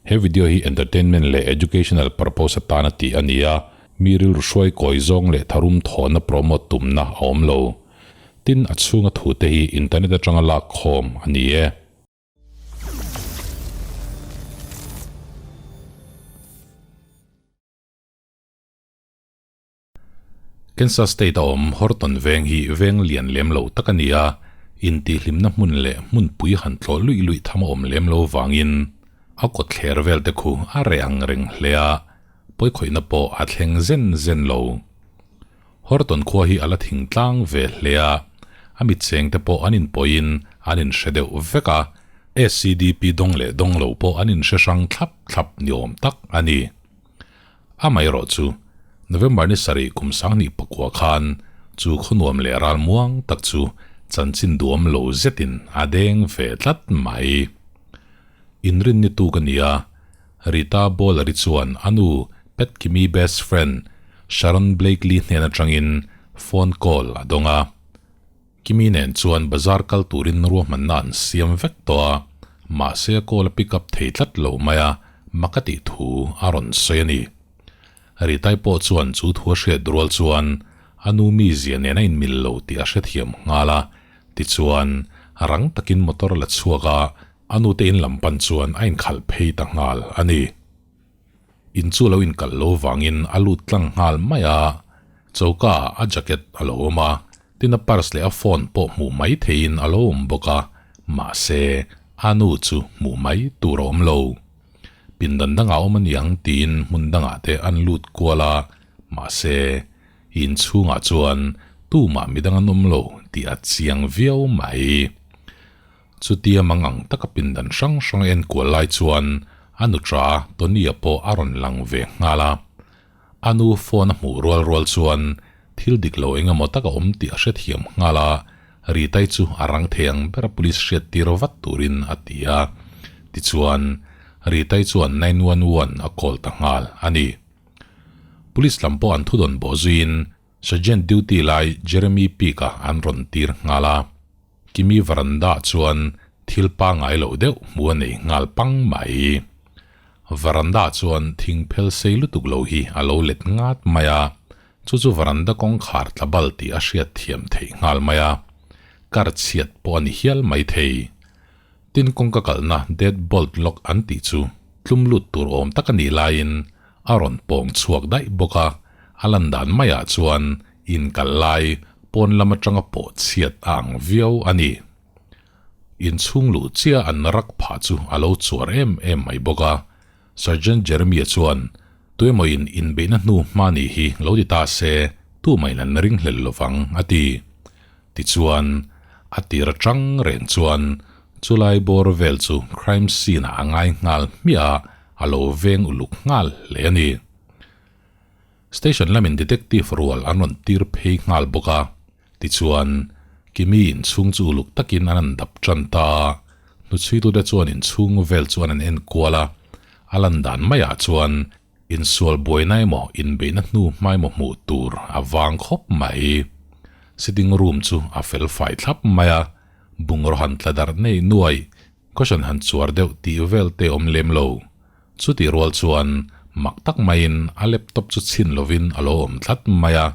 He video hi entertainment leh educational purpose atana tih a ni a, mi rilru hruai kawi zawng leh tharum thawhna promote tumna a awm lo. Tin, a chhunga thute hi internet atanga lak khawm a ni e. Kansas State a awm Horton veng hi veng lian lem lo tak a ni a, intihhlimna hmun leh hmunpui han tlawh luih luih tham a awm lem lo vangin a kawtthler vel te khu a reh ang reng hle a, pawikhawihna pawh a thleng zen zen lo. Horton khua hi a la thing tlang ve hle a, a mitcheng te pawh an inpawhin an inhre deuh vek a, SCDP dawng leh dawng lo pawh an inhre hrang thlap thlap ni awm tak a ni. Amaherawh chu, November ni sarih kum sanghnih pakua khan chu khawnuam leh ral muang tak chu chanchin duhawm lo zetin a deng ve tlat mai. Inrin ni tuk a ni a, Rita Bowler-i chuan a nu Pat Kimi best friend Sharon Blakely hnen atangin phone call a dawng a. Kimi nen chuan bazar kal turin ruahmanna an siam vek tawh a, mahse a call a pick up thei tlat lo mai a, mak a tih thu a rawn sawi a ni. Ritai pawh chuan chu thu a hriat rual chuan a nu mizia nen a inmil lo tih a hrethiam nghal a, tichuan rang takin motor a la chhuak a, a nute in lam pan chuan a inkhalh phei ta nghal a ni. In chu lo inkalh lo vangin a lut tlang nghal mai a, choka ah a jacket a lo awm a, tin a purse leh a phone pawh hmuh mai theihin a lo awm bawk a, mahse a nu chu hmuh mai tur a awm lo. Pindan dangah awm a niang tiin hmun dangah te an lut kual a, mahse in chhungah chuan tumah midang an awm lo tih a chiang viau mai. Chutia mang ang taka pindan hrang hrang a enkual lai chuan a nutra Tony-a pawh a rawn lang ve nghal a. A nu phone a hmuh rual rual chuan thil dik lo eng emaw tak a awm tih a hrethiam nghal a, Ritai chu a rang thei ang ber a police hriattir vat turin a ti a. Tichuan, Ritai chuan 911 a call ta nghal a ni. Police lam pawh an thudawn bawh zuiin Sergeant duty lai Jeremy Peak-a an rawn tir nghal a. Kimi varanda chuan thil pangai loh deuh hmu a nei nghal pang mai. Varanda chuan thing phel sei lutuk lo hi a lo let ngat mai a, chu chu varanda kawngkhar tla bal tih a hriat thiam theih nghal mai a, kar chhiat pawh a ni hial mai thei. Tin kawngka kalna dead bolt lock an tih chu tlum lut tur awm tak a nih laiin a rawn pawng chhuak daih bawk a, a lan dan maiah chuan Inkal lai pawn lam atanga pawh chhiat a ang viau a ni. Inchhung luh chiah an rak phah chu a lo chuar em em mai bawk a. Sergeant Jeremia chuan, Tuemawiin inbeihna hnu hma ni hi lo ti ta se, tumahin an ringhlel lovang, a ti. Tichuan, a tir atang reng chuan chulai bawr vel chu crime scene-ah a ngai nghal hmiah a, a lo veng uluk nghal hle a ni. Station lamin detective rual an rawn tir phei nghal bawk a, tichuan Kimi inchhung chu uluk takin an an dap tan ta a, hnuchhuitute chuan inchhung vel chuan an en kual a, a lan dan maiah chuan insual buaina emaw inbeihna hnu hma emaw hmuh tur a vang khawp mai. Sitting room chu a fel fai thlap mai a, bungraw han tla darh nei nuai, cushion han chuar deuh tih vel te awm lem lo. Chutih rual chuan mak tak maiin a laptop chu chhin lovin a lo awm tlat mai a.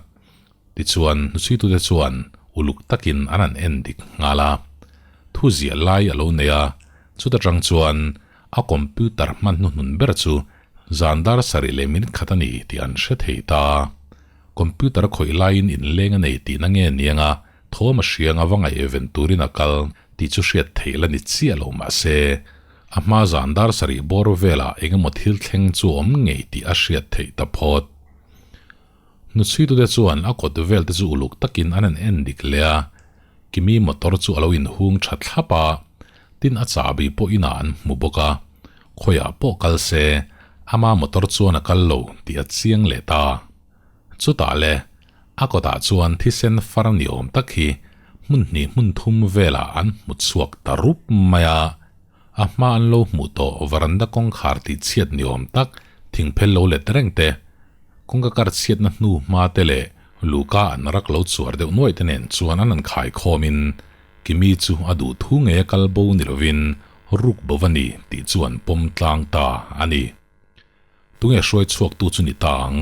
Tichuan hnuchhuitute chuan uluk takin an han en dik nghal a. Thu ziah lai a lo nei a, chuta tang chuan a computer hman hnuhnun ber chu zan dar sarih leh minute khat a ni tih an hre thei ta. Computer a khawih laiin inleng a nei tihna nge niang a, thawm a hriang a va ngaihven turin a kal tih chu hriat theih la ni chiah lo mahse, A hma zan dar sarih bawr velah eng emaw thil thleng chu awm ngei tih a hriat theih ta phawt. Hnuchhuitute chuan a kawt vel te chu uluk takin an han en dik leh a, Kimi motor chu a lo inhung tha thlap a, tin a chahbi pawh inah an hmu bawk a, khawiah pawh kal se ama motor chuan a kal lo tih a chiang leh ta. Chutah le, a kawtah chuan thisen far ni awm tak hi hmun hnih hmun thum velah an hmu chhuak ta rup mai a. A hma an lo hmuh tawh varanda kawngkhar tih chhiat ni awm tak thingphel lo let reng te, kawngka kar chhiatna hnu hma te leh luhka an rak lo chuar deuh nuaih te nen chuan an han khai khawmin Kimi chu a duh thu ngei a kal bo ni lovin ruk bo va ni tih chu an pawm tlang ta a ni. Tunge hruai chhuaktu chu ni ta ang?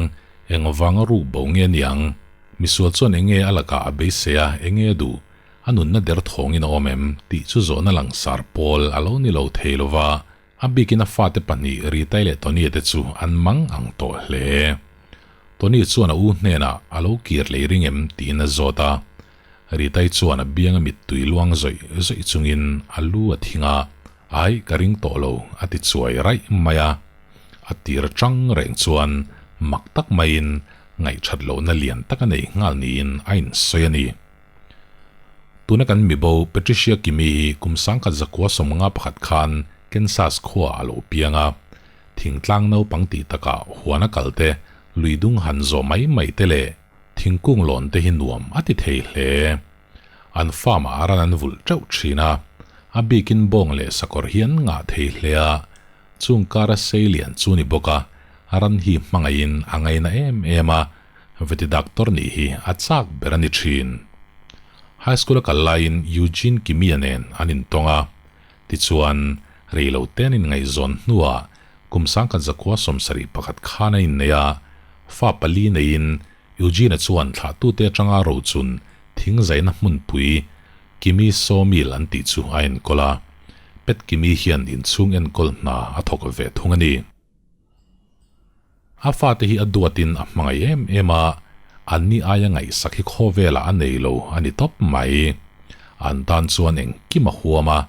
Eng vanga ruk bo nge niang? Misual chuan enge a lakah a beisei a, enge a duh? A nunna der thawngin a awm em? tih chu zawhna langsar pawl a lo ni lo thei lo va, a bikin a fate pahnih Ritai leh Tony te chu an mang ang tawh hle. Tony chuan a u hnenah a lo kir lei ring em tiin a zawt a. Ritai chuan a bianga mittui luang zawih zawih chungin a lu a thing a, Ai, ka ring tawh lo, a ti chuai raih mai a. A tir atang reng chuan mak tak maiin ngaihthat lohna lian tak a nei nghal niin a insawi a ni. Tuna kan mibo Patricia Kimi hi kum sangkhat zakua 51 khan Kansas khuaah a lo piang a. Thingtlang naupang tih takah huan a kal te, lui dung han zawh mai mai te leh thingkung lawn te hi nuam a ti thei hle. An farm ah ran an vulh teuh thin a, a bikin bawng leh sakawr hi an ngah thei hle a, chung kara sei lian chu ni bawk a, ran hi hmangaihin a ngaina em em a, veti doctor nih hi a chak ber a ni thin. High school a kal laiin Eugene Kimia nen an intawng a, tichuan reilo te an inngaihzawn hnuah kum 1971 khan a innei a, fa pali neiin Eugene-a chuan thlahtute atanga rochun thing zaina hmunpui Kimi Sawmill an tih chu a enkawl a, Pet Kimi hian inchhung enkawl hna a thawk ve thung a ni. A fate hi a duatin a hmangaih em em a, anni aia ngaihsak hi khawvelah a nei lo a ni tawp mai. An tan chuan engkim a huam a,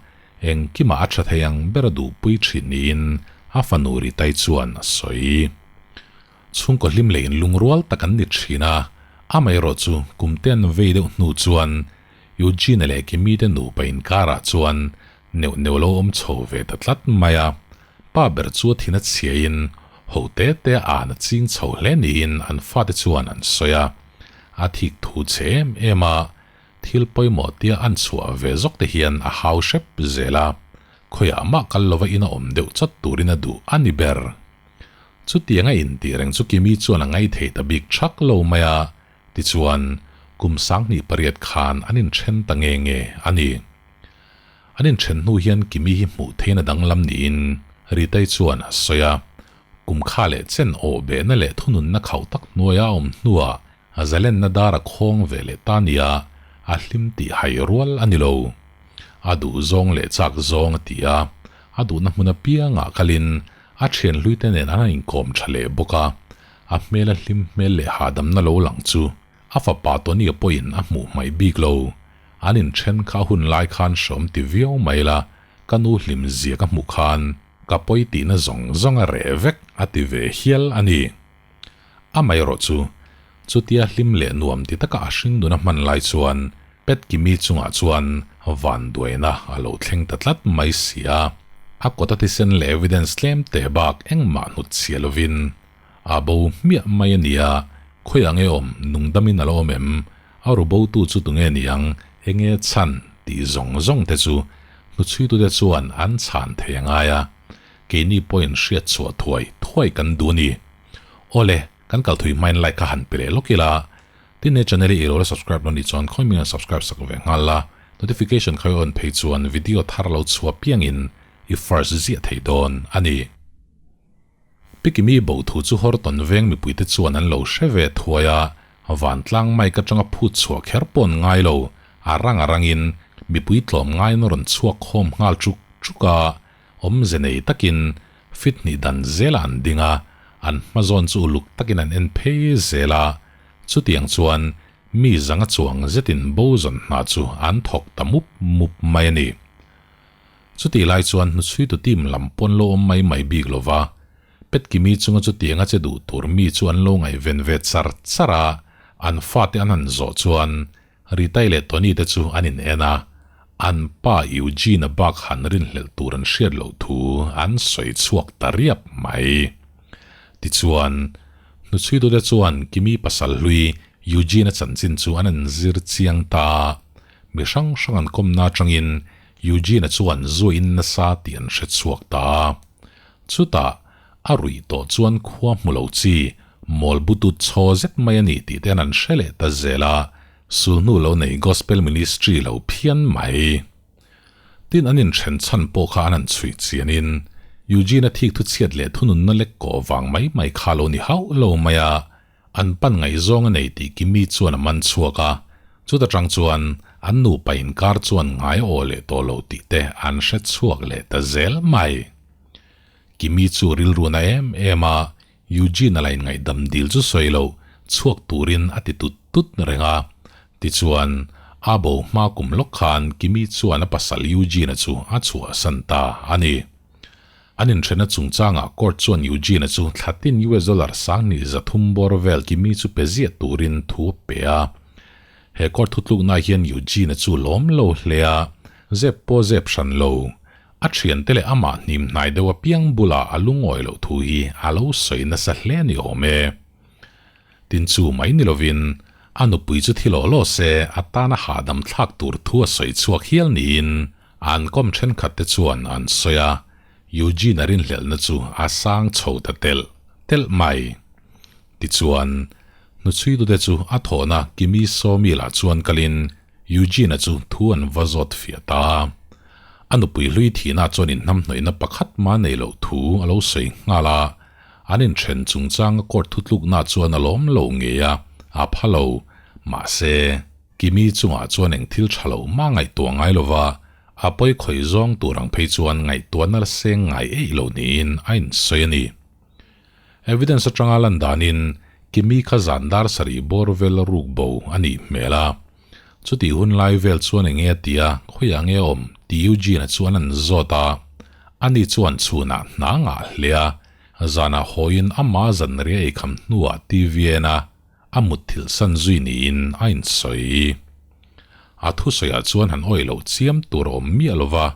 engkimah a tha thei ang ber a duhpui thin niin a fanu Ritai chuan a sawi. Chhungkaw hlim leh inlungrual tak an ni thin a, amaherawh chu kum te an vei deuh hnu chuan Eugene-a leh Kimi te nupa inkarah chuan neuh neuh lo awm chho ve ta tlat mai a, pa ber chu a thin a chhiain ho te te a an a ching chho hle niin an fate chuan an sawi a, a thik thu che em em a, thil pawimawh tia an chhuah ve zawk te hian a hau hrep zel a, khawiah mah kal lova in a awm deuh chawt turin a duh a ni ber. Chutiang a intih reng chu Kimi chuan a ngaithei ta bik thak lo mai a, tichuan kum 2008 khan an inthen ta nge nge a ni. An inthen hnu hian Kimi hi hmuh theiin a danglam niin Ritai chuan a sawi a, kum kha leh chen awh behna leh thununna khauh tak hnuaia a awm hnuah a zalenna dar a khawng ve leh ta nia, a hlim tih hai rual a ni lo. A duh zawng leh chak zawng a ti a, a duhna hmun apiangah kalin A thian hluite nen an han inkawm tha leh bawk a, a hmela hlim hmel leh hahdamna lo lang chu a fapa Tony-a pawhin a hmuh hmaih bik lo. An inthen kha a hun lai khan hrawm ti viau mai la, ka nu hlim zia ka hmuh khan ka pawi tihna zawng zawng a reh vek a ti ve hial a ni. Amaherawh chu, chutia hlim leh nuam ti taka a hring dun a hman lai chuan Pet Kimi chungah chuan vanduaina a lo thleng ta tlat mai si a, a kawta thisen leh evidence tlem teh bak engmah hnut chhia lovin a bo hmiah mai a nia, khawiah nge awm nungdamin a lo awm em, a ru botu chu tunge niang, enge chhan tih zawng zawng te chu hnuchhuitute chuan an chhan thei a ngai a, keini pawhin hriat chhuah thuai thuai kan duh a ni. Awle, kan kal thui hmain like kha han pe leh lawk ila, Tin he channel hi i lo la subscribe lo nih chuan khawi mingah subscribe sak ve nghal la, notification kha i on phei chuan video thar lo chhuah piangin i first ziah thei dawn a ni. Pi Kimi bo thu chu Horton veng mipuite chuan an lo hre ve thuai a, vantlang mic atanga phut chhuah kher pawh an ngai lo, a rang a rangin mipui tlawm ngaiin a rawn chhuak khawm nghal chuk chuk a, Awmze nei takin fit hnih dan zelah an ding a, an hmazawn chu uluk takin an en phei zel a, chutiang chuan mi zanga chuang zetin bo zawn hna chu an thawk ta mup mup mai a ni. Chutih lai chuan hnuchhuitu team lam pawn lo awm mai mai bik lova, Petkimi chunga chutianga che duh tur mi chu an lo ngaihven ve char char a, an fate an han zawh chuan Ritai leh Tony te chu an in en a, an pa Eugene-a bak han rinhlelh tur an hriat loh thu an sawi chhuak ta riap mai. Tichuan, hnuchhuitute chuan Kimi pasal hlui Eugene-a chanchin chu an an zir chiang ta a, mi hrang hrang an kawmna atangin Eugene-a chuan zu a in nasa tih an hre chhuak ta a. Chutah, a ruih tawh chuan khua hmu lo chi Mawl butut chhaw zet mai a ni tih te an hre leh ta zel a, sulhnu lo nei Gospel Ministry lo phian mai. Tin an inthen chhan pawh kha an han chhui chianin Eugene-a thik thu chhiat leh thununna lek kawh vang mai mai kha lo ni hauh lo mai a, an pan ngaihzawng a nei tih Kimi chuan a man chhuak a, chuta tang chuan an nupa inkar chuan ngai aw leh tawh lo tih te an hre chhuak leh ta zel mai. Kimi chu rilru na em em a, Eugene-a la inngaihdam dil chu sawi lo, chhuak turin a ti tut tut reng a. Tichuan, a bo hma kum lawk khan Kimi chuan a pasal Eugene-a chu a chhuahsan ta a ni. An inthena chungchangah court chuan Eugene-a chu thlatin US dollar 10,000 300 bawr vel Kimi chu pe ziah turin thu a pe a. He court thutlukna hian Eugene-a chu lawm lo hle a, zep pawh zep hran lo. A thiante leh amah hnim hnai deuh apiang bulah a lungawi loh thu hi a lo sawi nasa hle a ni awm e. Tin chu mai ni lovin a nupui chu thi lawh lawh se a tana hahdam thlak tur thu a sawi chhuak hial niin an kawm thenkhat te chuan an sawi a, Eugene-a rinhlelhna chu a sang chho ta telh telh mai. Tichuan, hnuchhuitute chu a thawhna Kimi Sawmi lah chuan kalin Eugene-a chu thu an va zawt fiah ta. A nupui hlui thihna chuan inhnamhnawihna pakhat mah nei loh thu a lo sawi nghal a, an inthen chungchanga court thutlukna chuan a lawm lo ngei a, a pha lo. Mahse, Kimi chungah chuan eng thil tha lo mah ngaihtuah ngai lova, a pawi khawih zawng tur ang phei chuan ngaihtuahna la seng ngai eih lo niin a insawi a ni. Evidence atanga lan danin Kimi kha zan dar sarih bawr vel ruk bo a nih hmel a. Chutih hun lai vel chuan eng nge a ti a, khawiah nge a awm tih Eugene-a chuan an zawt a. Ani chuan chhunah hna ngah hle a, zanah hawiin amah zan ria eikham hnuah TV a en a, a mutthilh san zui niin a insawi. A thusawiah chuan han awih loh chiam tur a awm miah lo va,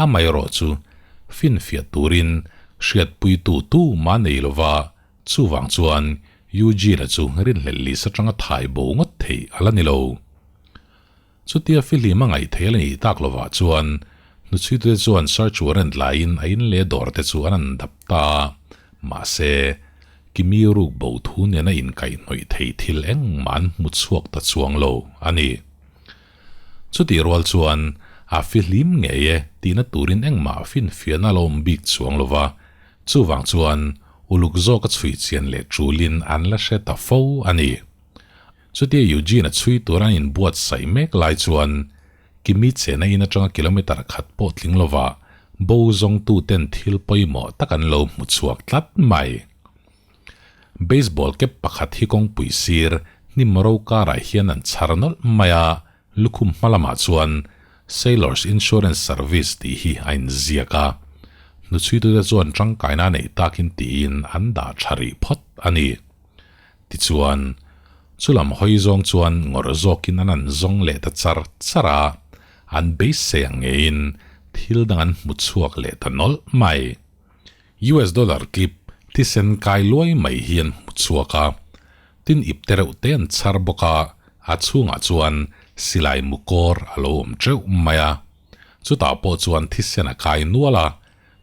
amaherawh chu finfiah turin hriatpuitu tu mah nei lo va, chuvang chuan Eugene-a chu rinhlelh list atanga thai bo ngawt theih a la ni lo. Chutia fihlim a ngaih theih a la nih tak lovah chuan hnuchhuitute chuan search warrant laiin a in leh dawr te chu an han dap ta a, mahse, Kimi ruk bo thu nena inkaihhnawih thei thil engmah an hmu chhuak ta chuang lo a ni. Chutih rual chuan a fihlim ngei e tihna turin engmah finfiahna a la awm bik chuang lo va, chuvang chuan uluk zawka chhui chian leh tulin an la hre ta fo a ni. Chutia Eugene-a chhui tur an inbuatsaih mek lai chuan Kimi chena in atanga kilometre khat pawh tling lova bo zawngtuten thil pawimawh tak an lo hmu chhuak tlat mai. Baseball cap pakhat hi kawngpui sir hnim ro karah hian an chhar nawlh mai a, lukhum hma lamah chuan Sailors Insurance Service tih hi a inziak a. Hnuchhuitute chuan tangkaina neih takin tiin an dah tha rih phawt a ni. Tichuan, chulam hawi zawng chuan ngawrh zawkin an an zawng leh ta char char a, an beisei ang ngeiin thil dang an hmu chhuak leh ta nawlh mai. US dollar clip thisen kai luai mai hi an hmu chhuak a, tin ip te reuh te an chhar bawk a, a chhungah chuan silai mu kawr a lo awm teuh mai a. Chutah pawh chuan thisen a kai nual a,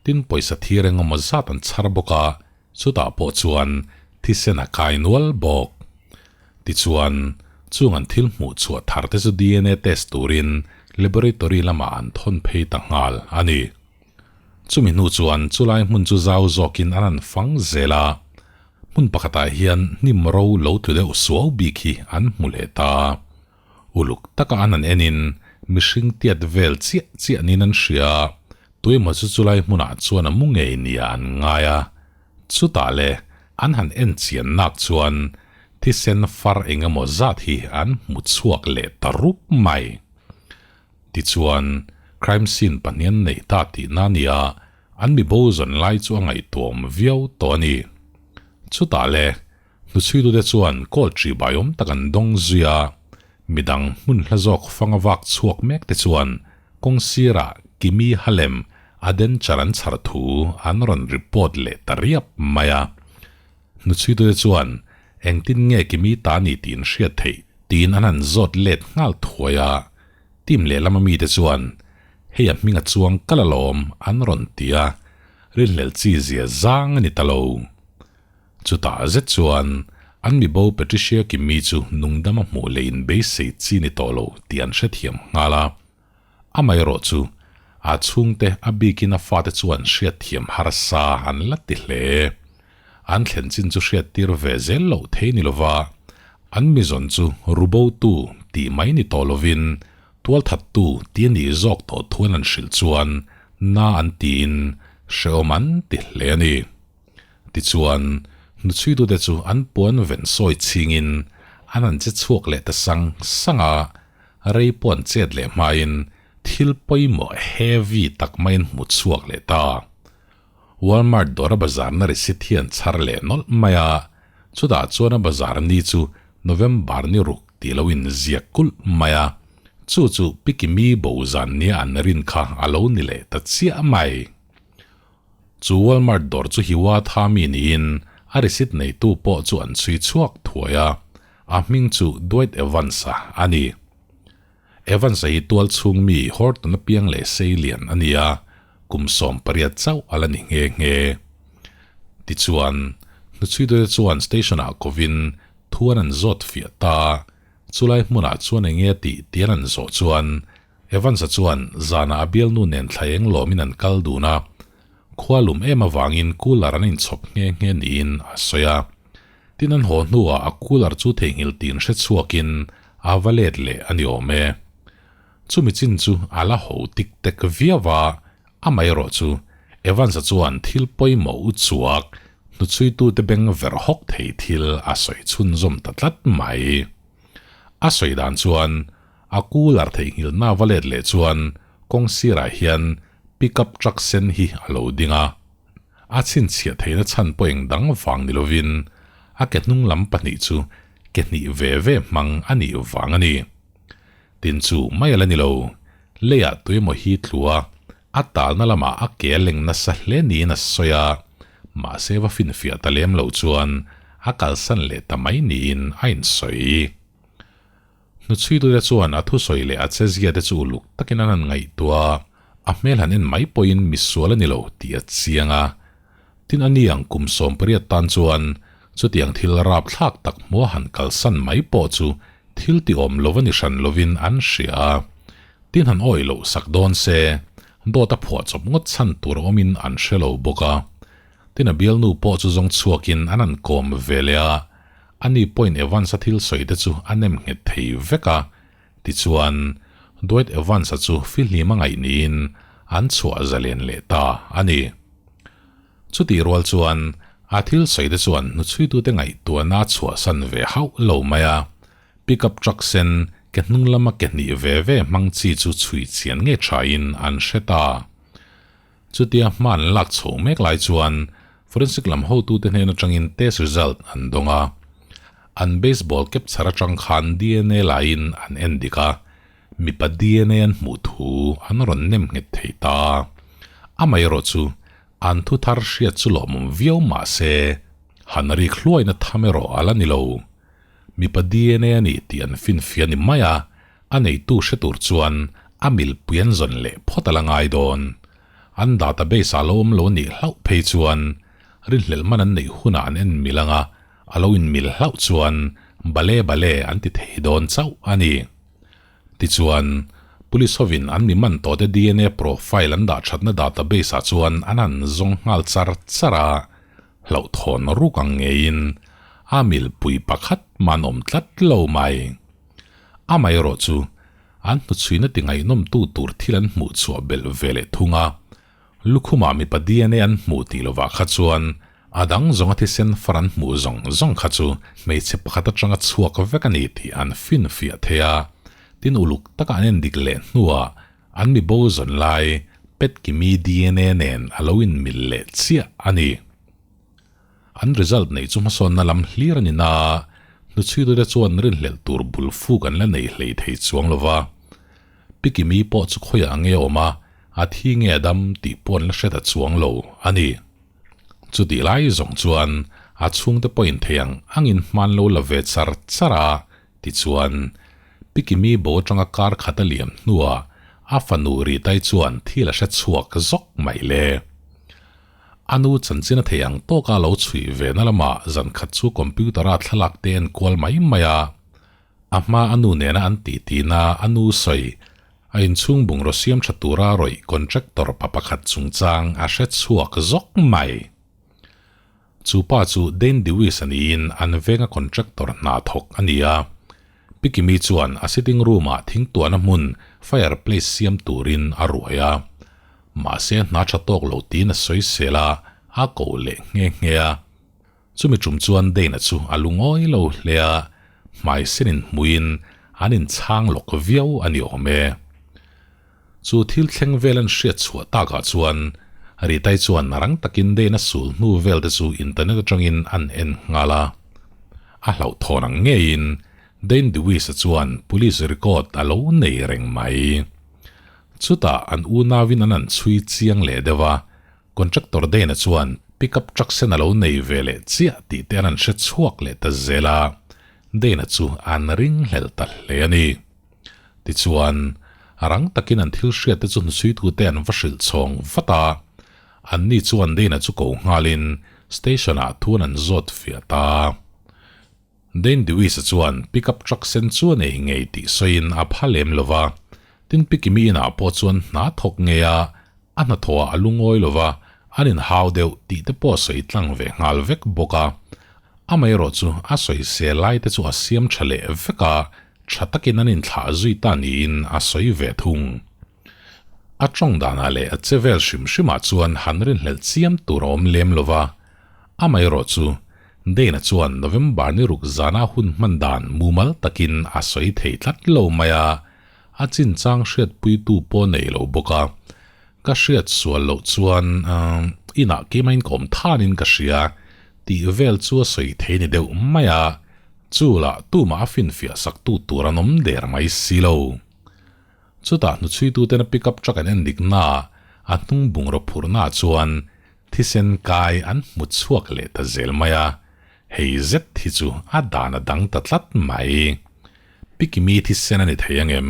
tin pawisa thir engemaw zat an chhar bawk a, Chutah pawh chuan thisen a kai nual bawk. Tichuan, chung an thil hmuh chhuah thar te chu DNA test turin laboratory lamah an thawn phei ta nghal a ni. Chumi hnu chuan chulai hmun chu zau zawkin an han fang zel a, hmun pakhatah hian hnim ro lo tlu deuh suau bik hi an hmu leh ta. Uluk taka an han enin mihring tiat vel chiah chiah niin an hria a, tuemaw chu chulai hmunah chuan a mu ngei nia an ngai a. Chutah le an han en chian nak chuan thisen far eng emaw zat hi an hmu chhuak leh ta rup mai. Tichuan, crime scene pahnian neih ta tihna a ni a, an mi bo zawn lai chu a ngaihtuahawm viau tawh a ni. Chutah le Hnuchhuitute chuan call ṭi baiawm tak an dawng zui a, midang hmun hla zawk fanga vak chhuak mek te chuan kawng sirah Kimi Halem a denture an chhar thu an rawn report leh ta riap mai a. Hnuchhuitute chuan engtin nge Kimi ta ni tih in hriat theih tiin an han zawt let nghal thuai a, team lehlam a mite chuan hei a hming a chuang kal alawm an rawn ti a, rinhlelh chi zia zang a ni ta lo. Chutah zet chuan an mibo Patricia Kimi chu nungdama hmuh leh in beisei chi ni tawh lo tih an hrethiam nghal a. Amaherawh chu A chhungte a bikin a fate chuan hriatthiam harsa an la ti hle. An thlen chin chu hriattir ve zel loh thei ni lova, an mizawn chu rubotu tih mai ni tawh lovin tualthattu ti a nih zawk tawh thuan an hrilh chuan na an tiin hrehawm an ti hle a ni. Tichuan, hnuchhuitute chu an puan ven sawi chhingin an han che chhuak leh ta sang sang a, rei pawh an chet leh hmain thil pawimawh heavy tak maiin hmu chhuak leh ta. Walmart dawra bazarna receipt hi an chhar leh nawlh mai a, chutah chuan a bazar ni chu November ni ruk tih lo inziak kulh mai a, chu chu Pikimi bo zan nia an rin kha a lo ni leh ta chiah mai. Chu Walmart dawr chu Hiwatha mi niin a receipt neitu pawh chu an chhui chhuak thuai a, a hming chu Dwight Evans-a a ni. Evans-a hi tual chhung mi Horton apiang leh Seilian a ni a, kum 18 chauh a la ni nghe nghe. Tichuan, hnuchhuitute chuan station-ah kovin thu an an zawt fiah ta. Chulai hmunah chuan eng nge tih tih an an zawh chuan Evans-a chuan zanah a bialnu nen thla eng lawmin an kal dun a, khua lum em avangin cooler an inchhawp nghe nghe niin a sawi a. Tin an haw hnuah a cooler chu theihnghilh tin hre chhuakin a va let leh a ni awm e. Chumi chin chu a la ho tik tek viau a, amaherawh chu Evans-a chuan thil pawimawh u chuak hnuchhuitute beng verh hawk thei thil a sawi chhunzawm ta tlat mai. A sawi dan chuan A cooler theihnghilhna va let leh chuan kawng sirah hian pickup truck sen hi a lo ding a. A chhinchhiah theihna chhan pawh eng dang vang ni lovin a ke hnung lam pahnih chu ke hnih ve ve hmang a nih vang a ni. Tin chu mai a la ni lo, leiah tuemaw hi tlu a, a talna lamah a ke a leng nasa hle niin a sawi a, mahse va finfiah ta lem lo chuan a kalsan leh ta mai niin a insawi. Hnuchhuitute chuan a thusawi leh a chezia te chu uluk takin an han ngaihtuah a, a hmel han en mai pawhin misual a ni lo tih a chiang a. Tin a ni ang kum 18 tan chuan chutiang thil rapthlak tak hmua han kalsan mai pawh chu thil tiawm lo a ni hran lovin an hria a. Tin han awih loh sak dawn se, dawt a phuahchawp ngawt chhan tur a awmin an hre lo bawk a. Tin a bialnu pawh chu zawng chhuakin an han kawm ve leh a, Ani pawhin Evans-a thil sawi te chu a nem nghet thei vek a, tichuan Dwight Evans-a chu fihlim a ngaih niin an chhuah zalen leh ta a ni. Chutih rual chuan a thil sawi te chuan hnuchhuitute ngaihtuahna a chhuahsan ve hauh lo mai a, pickup truck sen ke hnung lama ke hnih ve ve hmang chi chu chhui chian nge thain an hre ta. Chutia hma an lak chho mek lai chuan forensic lam hotute hnen atangin test result an dawng a. An baseball cap chhar atang khan dna laiin an en dik a, mipa dna an hmuh thu an rawn nem nghet thei ta. Amaherawh chu an thu thar hriat chu lawmawm viau mah se han rik hluaina tham erawh a la ni lo. Mipa dna a ni tih an finfiah ni mai a, a neitu hre tur chuan a milpui an zawn leh phawt a la ngai dawn. An database ah lo awm lo nih hlauh phei chuan rinhlelh man an neih hunah an en mil anga a lo inmil hlauh chuan bale bale an ti thei dawn chauh a ni. Tichuan, Police hovin an mi man tawhte dna profile an dah thatna database ah chuan an han zawng nghal char char a, Hlauhthawn ruk ang ngeiin a milpui pakhat man awm tlat lo mai. Amaherawh chu an hnuchhuina ti ngaihnawmtu tur thil an hmuh chhuah belh ve leh thung a, lukhumah mipa dna an hmuh tih lovah kha chuan a dang zawnga thisen far an hmuh zawng zawng kha chu hmeichhe pakhat atanga chhuak vek a ni tih an finfiah thei a, tin uluk taka an endik leh hnuah An mi bo zawn lai Petkimi dna nen a lo inmil leh chiah a ni. An result neih chu hmasawnna lam hlir a ni na, hnuchhuitute chuan rinhlelh tur bul fuk an la nei hlei thei chuang lo va. Pikimi pawh chu khawiah nge a awm a, a thi nge a dam tih pawh an la hre ta chuang lo a ni. Chutih lai zawng chuan a chhungte pawhin thei ang angin hman lo la ve char char a, Tichuan, Pikimi bo atanga kar khat a liam hnuah a fanu Ritai chuan thil a hre chhuak zawk mai le. A nu chanchin a thei ang tawka lo chhuih ve na lamah zan khat chu computer-a thlalak te en kual mai mai a. A hma a nu nena an tih tihna a nu sawi. A inchhung bungraw siam tha tura rawih contractor pa pakhat chungchang a hre chhuak zawk mai. Chu pa chu Dane Dewis a niin an venga contractor hna thawk a ni a. Pi Kimi chuan a sitting room-ah thingtuahna hmun fireplace siam turin a ruai a. Mahse hna tha tawk lo tiin a sawi sel a, a ko leh nghe nghe a. Chumi tum chuan Dane-a chu a lungawi lo hle a, hmai senin hmuin an inchhang lawk viau a ni awm e. Chu thil thleng vel an hriat chhuah takah chuan Ritai chuan rang takin Dane-a sul hnu vel te chu internet atangin an en nghal a. A hlauhthawn ang ngeiin Dane Dewis-a chuan police record a lo nei reng mai. Chutah an unauin an an chhui chiang leh deuh a, Contractor Dane-a chuan pickup truck sen a lo nei ve leh chiah tih te an an hre chhuak leh ta zel a, Dane-a chu an ringhlel ta hle a ni. Tichuan, rang takin an thil hriat te chu hnusuitute an va hrilh chhawng vat a, anni chuan Dane-a chu ko nghalin station-ah thuan an zawt fiah ta. Dane Dewis-a chuan pickup truck sen chu a nei ngei tih sawiin a pha lem lo va, tin Pi Kimi inah pawh chuan hna thawk ngei a, a hnathawhah a lungawi lo va, an inhau deuh tih te pawh a sawi tlang ve nghal vek bawk a. Amaherawh chu a sawisel lai te chu a siam tha leh vek a, tha takin an inthlah zui ta niin a sawi ve thung. A tawng danah leh a che vel hrim hrimah chuan han rinhlelh chiam tur a awm lem lo va, amaherawh chu Dane-a chuan November ni ruk zana hun hman dan mumal takin a sawi thei tlat lo mai a, a chinchang hriatpuitu pawh nei lo bawk a. Ka hriat sual loh chuan inah keimah in ka awm thanin ka hria tih vel chu a sawi thei ni deuh mai a, chu lah tumah a finfiah saktu tur an awm der mai si lo. Chutah hnuchhuituten a pickup truck an en dik naah a hnung bungraw phurhnaah chuan thisen kai an hmu chhuak leh ta zel mai a, hei zet hi chu a dan a dang ta tlat mai. Pikimi thisen a ni thei ang em?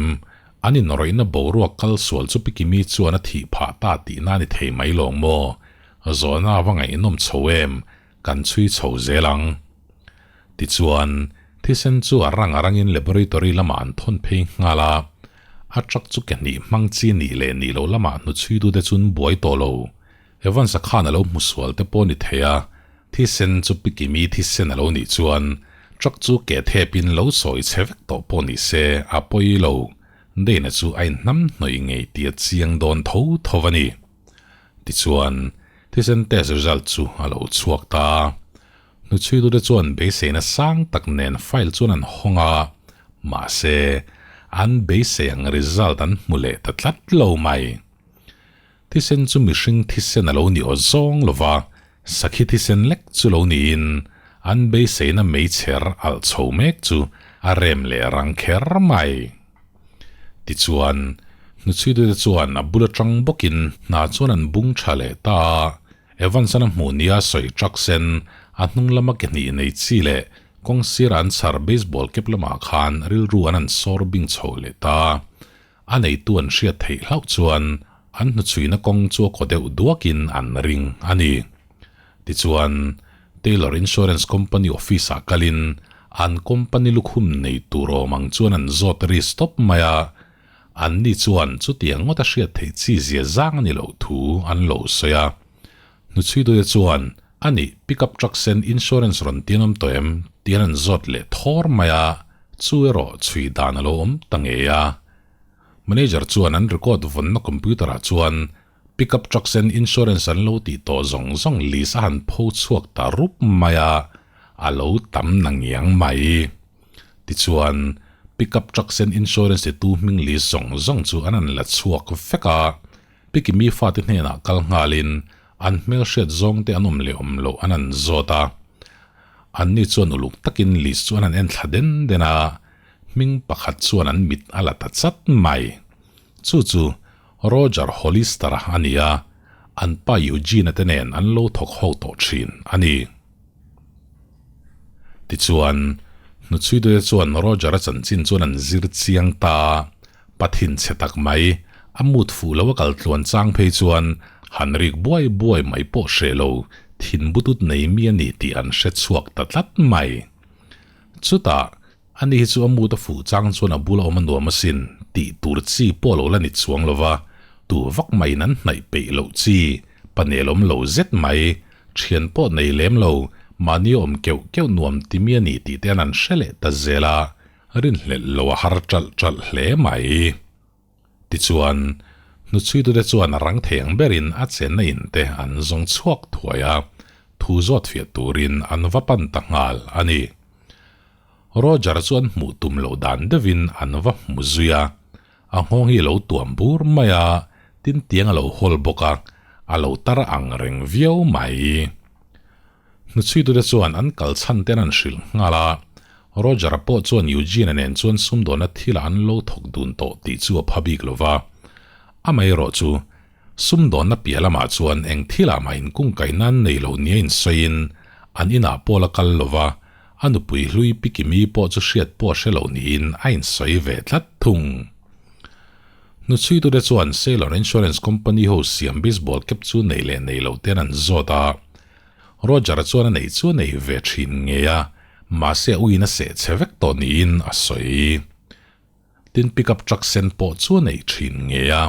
An inrawihna boruak kal sual chu Pikimi chuan a thih phah ta tihna a ni thei mai lawng maw? Zawhna a va ngaihnawm chho em? Kan chhui chho zel ang. Tichuan, thisen chu a rang a rangin laboratory lamah an thawn phei nghal a, a truck chu ke hnih hmang chi nih leh nih loh lamah hnuchhuitute chu an buai tawh lo. Evans-a khan a lo hmu sual te pawh a ni thei a, thisen chu Pikimi thisen a lo nih chuan truck chu ke thepin lo sawi chhe vek tawh pawh ni se a pawi lo. Dane-a chu a inhnam hnawih ngei tih a chiang dawn tho tho a ni. Tichuan, thisen test result chu a lo chhuak ta. Hnuchhuitute chuan beiseina sang tak nen file chuan an hawng a, mahse, an beisei ang result an hmu leh ta tlat lo mai. Thisen chu mihring thisen a lo ni aw zawng lo va, sakhi thisen lek chu lo niin an beiseina meichher alh chho mek chu a rem leh rang kher mai. Tichuan, hnuchhuitute chuan a bul atang bawkin hna chuan an bung tha leh ta a, Evans-an a hmuh nia sawi truck sen, a hnung lama ke hnih nei chi leh kawng sira an chhar baseball cap lamah khan rilru an an sawr bing chho leh ta. A neitu an hriat theih hlauh chuan an hnuchhuina kawng chu a kaw deuh duakin an ring a ni. Tichuan, Taylor Insurance Company office-ah kalin an company lukhum nei tur awm ang chuan an zawt ri stop mai a, anni chuan chutiang ngawt a hriat theih chi zia zang a ni loh thu an lo sawi a. Hnuchhuiduia chuan, Anih, pickup truck sen insurance rawn tian awm tawh em? tian an zawt leh thawr mai a, chu erawh chhui dan a lo awm ta ngei a. Manager chuan an record vawnna computer-ah chuan pickup truck sen insurance an lo tih tawh zawng zawng list a han pho chhuak ta rup mai a, a lo tam na ngiang mai. Tichuan, pickup truck sen insurance titu hming list zawng zawng chu an han la chhuak vek a, Pikimi fate hnenah kal nghalin an hmelhriat zawngte an awm leh awm loh an han zawt a. Anni chuan uluk takin list chu an han en thla den den a, hming pakhat chuan an mit a la ta chat mai. Chu chu Roger Hollister-a a ni a, an pa Eugene-a te nen an lo thawk ho tawh thin a ni. Tichuan, hnuchhuitute chuan Roger-a chanchin chuan an zir chiang ta a, Pathin chhe tak mai, a mut fuh lo a kal tluan chang phei chuan han rik buai buai mai pawh hreh lo, thin butut nei mi a ni tih an hre chhuak ta tlat mai. Chutah, ani hi chu a mut a fuh chang chuan a bula awm a nuam asin tih tur chi pawh lo la ni chuang lo va, tu vak maiin an hnaih peih loh chi, pa nelawm lo zet mai, thian pawh nei lem lo, mahni awm keuh keuh nuam ti mi a ni tih te an an hre leh ta zel a, rinhlelh lo a har ṭalh ṭalh hle mai. Tichuan, hnuchhuitute chuan a rang thei ang berin a chenna in te an zawng chhuak thuai a, thu zawt fiah turin an va pan ta nghal a ni. Roger chu an hmuh tum loh dan deuhin an va hmu zui a, a nghawng hi a lo tuam bur mai a, tin tiang a lo hawl bawk a, a lo tar ang reng viau mai. Hnuchhuitute chuan an kal chhan ten an hrilh nghal a, Roger-a pawh chuan Eugene-a nen chuan sumdawnna thilah an lo thawk dun tawh tih chu a pha bik lo va. Amaherawh chu, sumdawnna piah lamah chuan eng thilah mah inkungkaih nan nei lo nia insawiin an inah pawh la kal lo va, a nupui hlui Pi Kimi pawh chu hriat pawh a hre lo niin a insawi ve tlat thung. Hnuchhuitute chuan Ceylon Insurance Company ho siam baseball cap chu nei leh nei lo ten an zawt a, Roger-a chuan a neih chu a nei ve thin ngei a, mahse a uiin a seh che vek tawh niin a sawi. Tin pickup truck sen pawh chu a nei thin ngei a,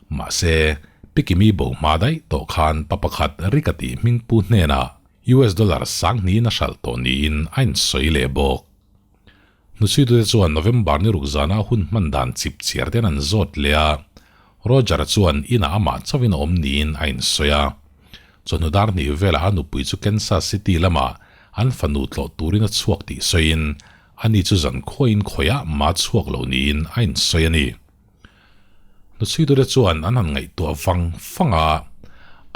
mahse Pikimi bo hma daih tawh khan pa pakhat Rika tih hmingpu hnenah US dollar sang hnihin a hralh tawh niin a insawi leh bawk. Hnuchhuitute chuan November ni ruk zana hun hman dan chip chiar ten an zawt leh a, Roger-a chuan inah amah chauhin a awm niin a insawi a. Chawhnu dar hnih velah a nupui chu Kansas City lamah an fanu tlawh turin a chhuak tih sawiin ani chu zan khuain khawiah mah chhuak lo niin a insawi a ni. Hnuchhuitute chuan an han ngaihtuah vang vang a,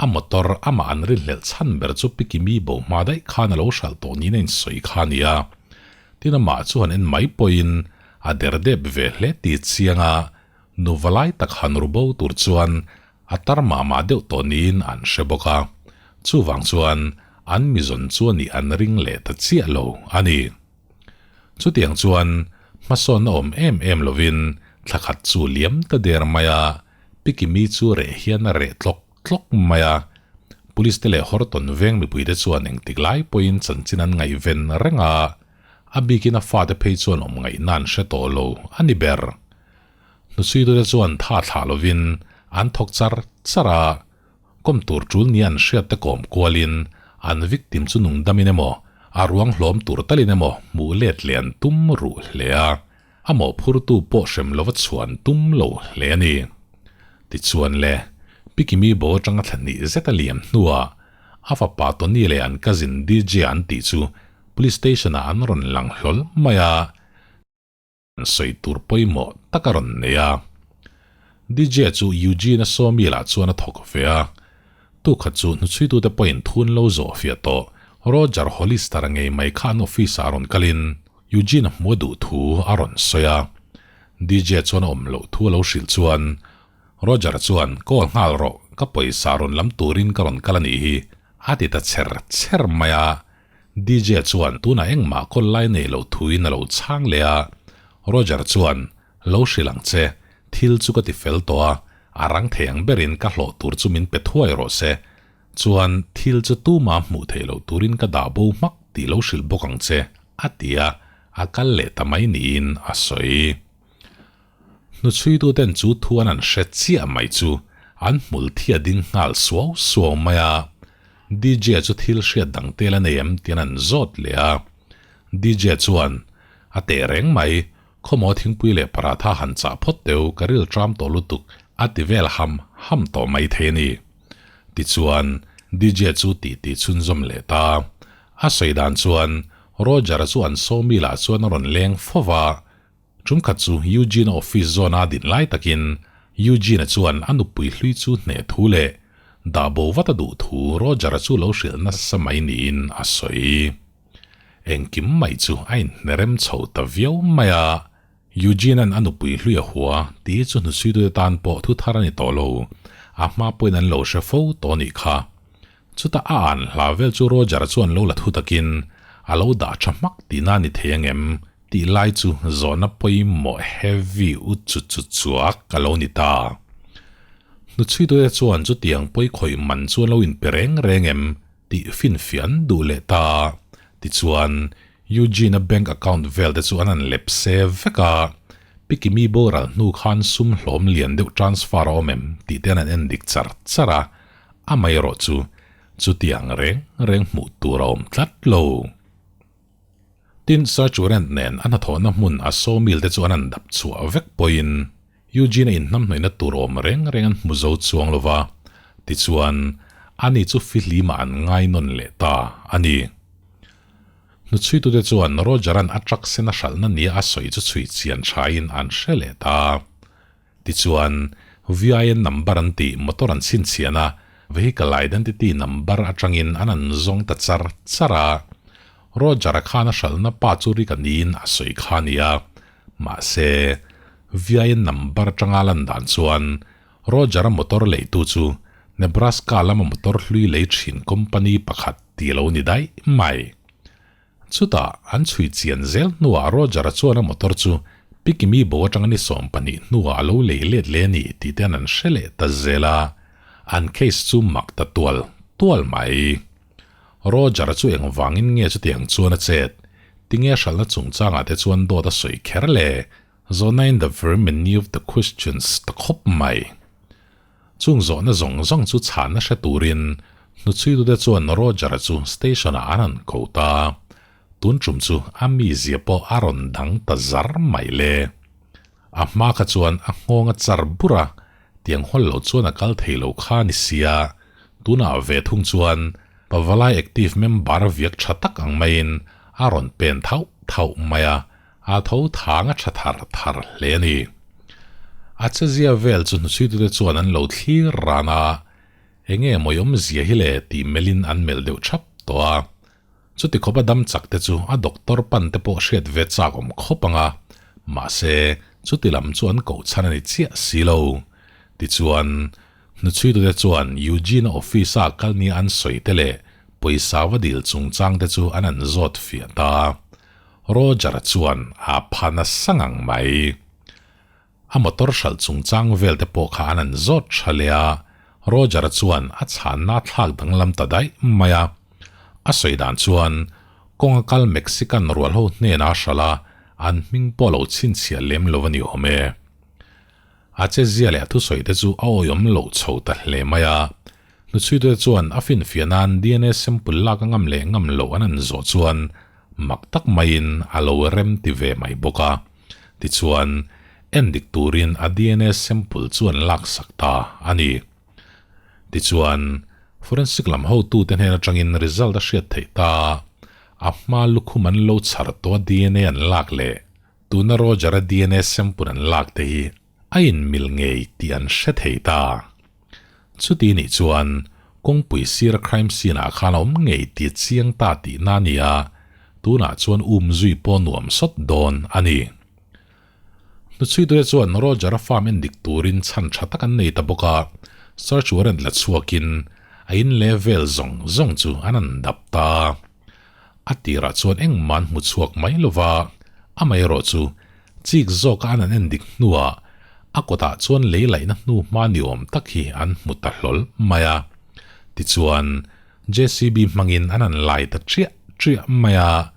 a motor amah an rinhlelh chhan ber chu Pi Kimi bo hma daih khan a lo hralh tawh niin a insawi kha a ni a. Tin amah chu han en mai pawhin a der dep ve hle ti chiang a, nu valai tak han ru bo tur chuan a tar mah mah deuh tawh niin an hre bawk a, chuvang chuan an mizawn chu a nih an ring leh ta chiah lo a ni. Chutiang chuan hmasawnna awm em em lovin thla khat chu liam ta der mai a, Pi Kimi chu reh hian a reh tlawk tlawk mai a. Police te leh Horton veng mipuite chuan engtik lai pawhin chanchin an ngaihven reng a, a bikin a fate phei chuan awm ngaihna an hre tawh lo a ni ber. Hnuchhuitute chuan tha thlah lovin an thawk char char a, Kawm tur tul nia an hriat te kawm kualin an victim chu nungdamin emaw, a ruang hlawm tur talin emaw hmuh let leh an tum ruh hle a, a mawhphurtu pawh hrem lova chhuah an tum lo hle a ni. Tichuan le, Pi Kimi bo atanga thla hnih zet a liam hnuah a fapa Tony leh an cousin DJ an tih chu Police Station-ah an rawn lang hlawl mai a, Sawi tur pawimawh tak a rawn nei a. DJ chu Eugene-a sawmi lah chuan a thawk ve a. Tukhat chu hnuchhuitute pawhin thun lo zawh fiah tawh Roger Hollister-a ngei mai kha an office-ah rawn kalin Eugene-a hmu a duh thu a rawn sawi a. DJ chuan a awm loh thu a lo hrilh chuan Roger-a chuan call nghal rawh, ka pawisa rawn lam turin ka rawn kal a nih hi a ti ta chher chher mai a. DJ chuan tunah engmah kawl lai nei loh thuin a lo chhang leh a, Roger chuan, Lo hrilh ang che, thil chu ka ti fel tawh a, a rang thei ang berin ka hlawh tur chu min pe thuai rawh se. Chuan, thil chu tuma hmuh theih loh turin ka dah bo hmak tih lo hrilh bawk ang che, a ti a, a kal leh ta mai niin a sawi. Hnuchhuituten chu thu an an hre chiah mai chu an hmul thi a ding nghal suau suau mai a. DJ chu thil hriat dang tel a nei em tian an zawt leh a. DJ chuan, A teh reng mai, khawmaw thingpui leh paratha han chah phawt teu ka ril tram tawh lutuk a ti vel ham ham tawh mai thei a ni. Tichuan, DJ chu titi chhunzawm leh ta. A sawi dan chuan, Roger-a chu an sawmi lah chuan a rawn leng fo va, Ṭumkhat chu Eugene-a office zawn a din lai takin Eugene-a chuan a nupui hlui chu hneh thu leh dah bo vat a duh thu Roger-a chu lo hrilh nasa mai niin a sawi. Engkim mai chu a inhnerem chho ta viau mai a, Eugene-a'n a nupui hlui a hua tih chu hnusuitute tan pawh thu thar a ni tawh lo, a hma pawhin an lo hre fo tawh a nih kha. Chutah a an hla vel chu Roger-a chuan lo la thu takin a lo dah tha hmak tihna a ni thei angem? Tih lai chu zawhna pawimawh heavy u chu chu chuak a lo ni ta. Hnuchhuitute chuan chutiang pawi khawih man chu an lo inpe reng reng em tih finfiah an duh leh ta. Tichuan, Eugene-a bank account vel te chu an han lep se vek a. Pikimi boral hnu khan sum hlawm lian deuh transfer a awm em tih te an an en dik char char a, amaherawh chu chutiang reng reng hmuh tur a awm tlat lo. Tin, search warrant nen a hnathawhna hmun a sawmil te chu an an dap chhuah vek pawhin Eugene-a inhnamhnawihna tur awm reng reng an hmu zo chuang lo va, tichuan ani chu fihlimah an ngai nawn leh ta a ni. Hnuchhuitute chuan Roger-a'n a truck sen a hralhna nia a sawi chu chhui chian thain an hre leh ta. Tichuan, VIN number an tih motor an chhinchhian a, vehicle identity number atangin an an zawng ta char char a. Roger-a khan a hralhna pa chu rik a niin a sawi kha a ni a. Mahse, VIN number atanga lan dan chuan Roger-a motor leitu chu Nebraska lama motor hlui lei thin company pakhat tih lo ni daih mai. Chutah an chhui chian zel hnuah Roger-a chuan a motor chu Pikimi bo atanga ni 12 hnuah a lo lei let leh a ni tih te an an hre leh ta zel a, an case chu mak ta tual tual mai. Roger-a chu engvangin nge chutiang chuan a chet? Tinge hralhna chungchangah te chuan dawt a sawi kher le? Zawhna in the very many of the questions ta khawp mai. Chung zawhna zawng zawng chu chhanna hre turin hnuchhuitute chuan Roger-a chu station-ah an han ko ta. Tun tum chu a mizia pawh a rawn dang ta zar mai le. A hma kha chuan a nghawng a char bur a, tiang hawl lo chuan a kal thei lo kha a ni sia. Tunah ve thung chuan Pavalai active member viak tha tak ang maiin a rawn pen thauh thauh mai a, A tho thang a tha thar thar hle a ni. A chezia vel chu hnuchhuitute chuan an lo thlir ran a, Enge mawi awmzia hi le tih melhin an melh deuh thap tawh a. Chuti khawp a dam chak te chu a doctor pan te pawh hriat ve chak awm khawp ang a, mahse chuti lam chu an koh chhan a ni chiah si lo. Tichuan, Hnuchhuitute chuan Eugene-a office-a kal nia an sawi te leh pawisa va dil chungchang te chu an an zawt fiah ta. Roger-a chuan a pha nasa ngang mai. A motor hralh chungchang vel te pawh kha an an zawt tha leh a, Roger-a chuan a chhanna thlak danglam ta daih mai a. A sawi dan chuan kawnga kal Mexican rual ho hnena hralh a, an hming pawh lo chhinchhiah lem lo a ni awm e. A chezia leh a thusawi te chu a awihawm loh chho ta hle mai a. Hnuchhuitute chuan a finfiah nan DNA sample lak a ngam leh ngam loh an an zawh chuan mak tak maiin a lo rem ti ve mai bawk a. Tichuan, endik turin a DNA sample chu an laksak ta a ni. Tichuan, forensic lam hotute hnen atangin result a hriat theih ta a, a hma lukhum an lo chhar tawh a DNA an lak leh Tuna Roger-a DNA sample an lak te hi a inmil ngei tih an hre thei ta. Chuti nih chuan kawngpui sira crime scene ah khan a awm ngei tih chiang ta tihna a ni a, tunah chuan um zui pawh nuam sawt dawn a ni. Hnuchhuitute chuan Roger-a farm en dik turin chhan tha tak an nei ta bawk a, search warrant la chhuakin a in leh vel zawng zawng chu an han dap ta. A tirah chuan engmah an hmu chhuak mai lo va, amaherawh chu chik zawka an an en dik hnuah a kawtah chuan lei laihna hnu hma ni awm tak hi an hmu ta hlawl mai a. Tichuan, JCB hmangin an an lai ta chiah chiah mai a,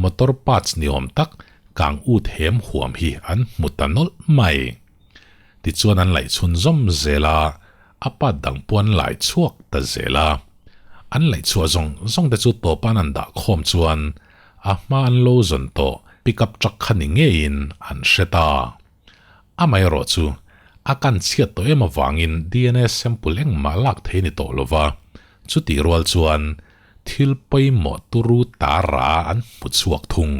motor parts ni awm tak kang ut hem huam hi an hmu ta nawlh mai. Tichuan an laih chhun zawm zel a, a part dang pawh an lai chhuak ta zel a. An laih chhuah zawng zawng te chu tawpa an an dah khawm chuan a hma an lo zawn tawh pickup truck kha ni ngeiin an hre ta. Amaherawh chu a kan chhiat tawh em avangin DNA sample engmah lak thei ni tawh lova, chutih rual chuan thil pawimawh turu tara an hmu chhuak thung.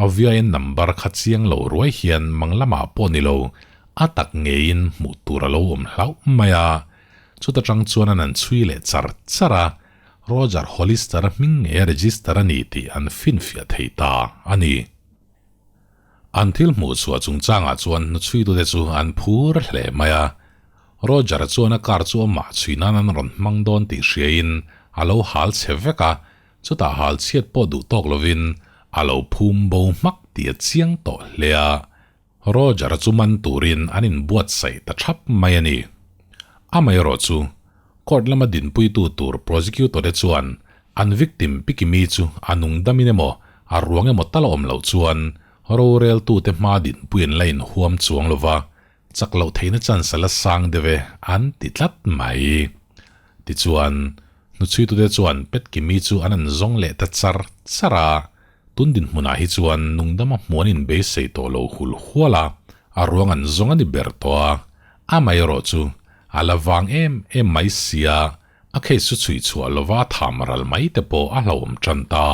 A VIN number kha chiang lo ruai hian mang lamah pawh ni lo, a tak ngeiin hmuh tur a lo awm hlauh mai a. Chuta tang chuan an an chhui leh char char a, Roger Hollister-a hming ngei a register a ni tih an finfiah thei ta a ni. An thil hmuh chhuah chungchangah chuan hnuchhuitute chu an phur hle mai a. Roger-a chuan a car chu amah chhui nan an rawn hmang dawn tih hriain a lo hal chhe vek a, Chutah hal chhiat pawh duh tawk lovin a lo phum bo hmak tih a chiang tawh hle a, Roger-a chu man turin an inbuatsaih ta thap mai a ni. Amaherawh chu, court lama dinpuitu tur prosecutor te chuan an victim Pikimi chu a nung damin emaw a ruang emaw tal a awm loh chuan Roreltute hma dinpui an la inhuam chuang lo va, chak loh theihna chance a la sang deuh e an ti tlat mai. Tichuan, hnuchhuitute chuan Petkimi chu an an zawng leh ta char char a, tun dinhmunah hi chuan nungdama hmuan inbeisei tawh lo hul hual a, a ruang an zawng a ni ber tawh a, amaherawh chu a la vang em em mai sia, a case chu chhui chhuah lova a tham ral mai te pawh a hlauhawm tan ta.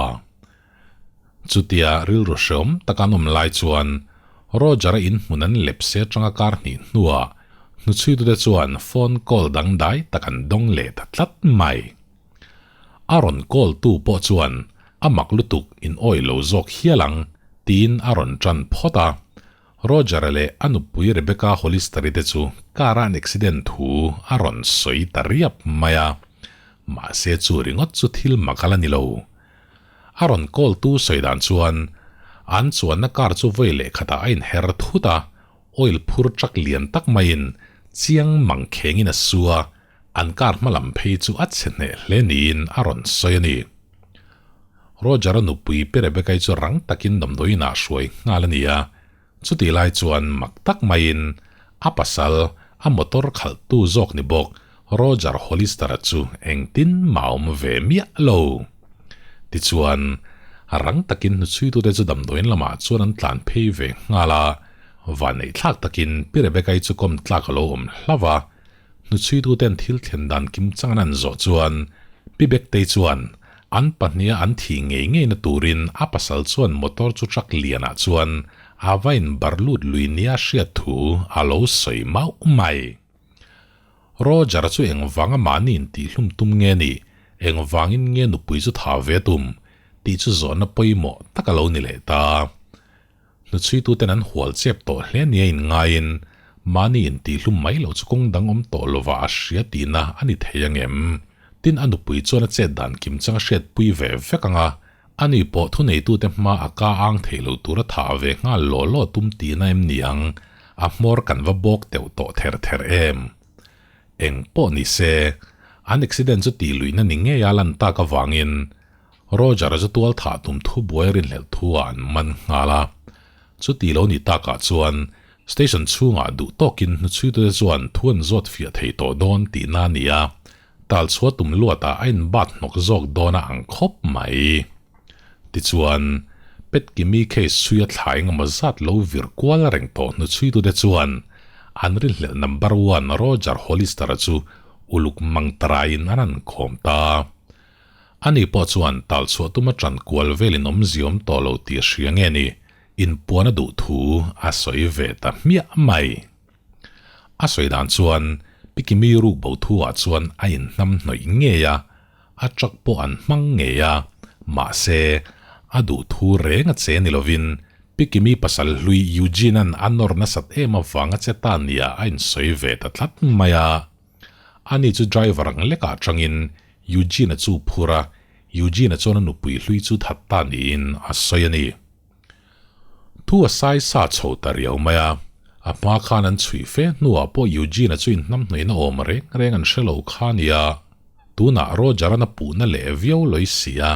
Chutia rilru hreawm taka an awm lai chuan Roger-a inhmun an lep se atanga kar hnih hnuah hnuchhuitute chuan phone call dangdai tak an dawng leh ta tlat mai. A rawn call tu pawh chuan a mak lutuk in awih lo zawk hial ang tiin a rawn tan phawt a. Roger-a leh a nupui Rebecca Hollister-i te chu car-a an accident thu a rawn sawi ta riap mai a. Mahse chu ringawt chu thil mak a la ni lo. A rawn call tu sawi dan chuan an chuanna car chu vawi leh khatah a inher thut a, oil phur truck lian tak maiin chiang mang khengin a su a, an car hma lam phei chu a chhe hneh hle niin a rawn sawi a ni. Roger-a nupui Pi Rebecca-i chu rang takin damdawiin ah hruai nghal a ni a, chutih lai chuan mak tak maiin a pasal, a motor khalhtu zawk ni bawk Roger Hollister-a chu engtin mah a awm ve miah lo. Tichuan, rang takin hnuchhuitute chu damdawiin lamah chuan an tlan phei ve nghal a, vanneihthlak takin Pi Rebecca-i chu kawm tlak a lo awm hlauh a, Hnuchhuituten thil thlen dan kim chang an an zawh chuan Pi Bektei chuan an pahniha an thih ngei ngeina turin a pasal chuan motor chu truck lianah chuan a va inbar lut lui nia hriat thu a lo sawi mauh mai. Roger-a chu engvanga mahni intihhlum tum nge ni, engvangin nge nupui chu tha ve tum tih chu zawhna pawimawh tak a lo ni leh ta. Hnuchhuituten an hual chep tawh hle nia inngaiin mahni intihhlum mai loh chu kawng dang awm tawh lova a hria tihna a ni thei ang em? Tin, a nupui chuan a chet dan kim chang a hriatpui ve vek ang a, ani pawh thuneitute hma a ka ang thei lo tura thah ve nghal law law tum tihna em ni ang? A hmawr kan va bawk teuh tawh ther ther em? Eng pawh ni se, an accident chu tih luihna ni ngei a lan tak avangin Roger-a chu tual thah tum thu buai rinhlelh thu ah an man nghal a. Chuti lo ni takah chuan station chhungah duh tawkin hnuchhuitute chuan thu an zawt fiah thei tawh dawn tihna a ni a, tal chhuah tum luatah a inbat hnawk zawk dawn a ang khawp mai. Tichuan, Petkimi case chhui a thla engemaw zat lo vir kual reng tawh hnuchhuitute chuan an rinhlelh number one Roger Hollister-a chu uluk mang taraiin an han khawm ta. Ani pawh chuan tal chhuah tuma ṭan kual velin awmzia awm tawh lo tih a hria nge ni, inpuan a duh thu a sawi ve ta hmiah mai. A sawi dan chuan Pikimi ruk bo thu ah chuan a inhnam hnawih ngei a, a truck pawh an hmang ngei a, mahse, a duh thu reng a che ni lovin Pikimi pasal hlui Eugene-a'n a nawr nasat em avanga che ta nia a insawi ve ta tlat mai a. Ani chu driver ang lekah atangin Eugene-a chu phur a, Eugene-a chuan a nupui hlui chu that ta niin a sawi a ni. Thu a sai sa chho ta riau mai a, a hma khan an chhui fe hnuah pawh Eugene-a chu inhnamhnawihna awm reng reng an hre lo kha a nia. Tunah Roger-a'n a puhna leh viau lawi si a,